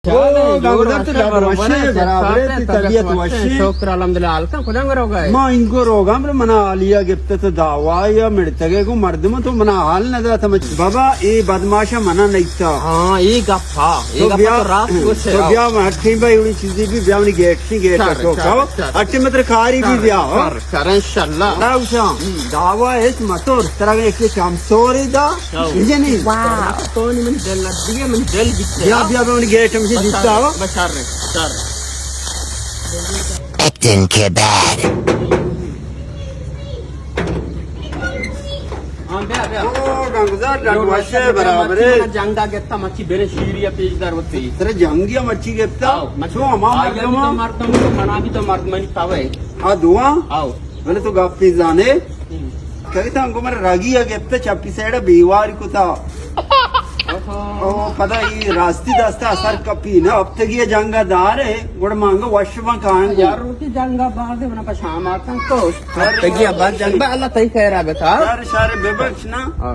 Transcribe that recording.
او، گنگدار تو لڈ وشے، برابر ہے، تئی طبیعت وشے؟ شکر الحمدللہ۔ حال کن کجا گرو گئے؟ ما انگو روگاں، بلے منا حالیا گپت تو دعوا یا مڑتگے کو مردم تو منا حال نہ داتا مچ۔ بابا، اے بدماشا منا نیتا۔ ہاں، اے گپ ہا، اے تو گپ بیا، تو راست گوشے، تو آؤ۔ بیا، ما ہٹیں بھائی، اڑی چیزی بھی بیا، منی گیٹ سی گیٹ شر، تو شر، کاو۔ شر۔ ہٹیں متر کاری بھی شر، بیا، ہو؟ شر، شر، انشاءاللہ۔ آؤ شام۔ ہم۔ دعوا ہے متور، ترا ایک کم سوری دا۔ آؤ۔ یہ نہیں۔ واہ۔ تو نی من دل لگ گیا، من دل بیت۔ بیا، بیا، بیا، منی گیٹ ہم سے بس دیتا شر، ہو۔ بس شر، شر۔ ایکشن کے بعد۔ ہاں، بیا، بیا۔ او، گنگزار، ڈنڈ وشے برابر ہے۔ مچی منا جنگا گپتا، مچی بنے شیری پیش در ہوتی۔ ترا جنگی مچی گپتا؟ آؤ، مچی۔ تو ہما آیا بھی مردم تو ہے۔ مردم تو منا بھی تو مردمانی پاوے۔ آ دعا؟ آؤ۔ بلے تو گپی زانے؟ ہم۔ کہتا ہم گمر رگی گپتا، چپی سائیڈ بیواری کتا۔ اوہو۔ او، پدا ای راستی دستا اثر کپی نا، ہفتگی جنگا دارے، گڑ مانگا وش بان کان۔ یار، روٹی جنگا باز ہے، منا پشام آتن تو۔ ہفتگی بعد جنگ با، اللہ تئی خیرا بتا۔ یار، شار ببخش نا۔ ہاں۔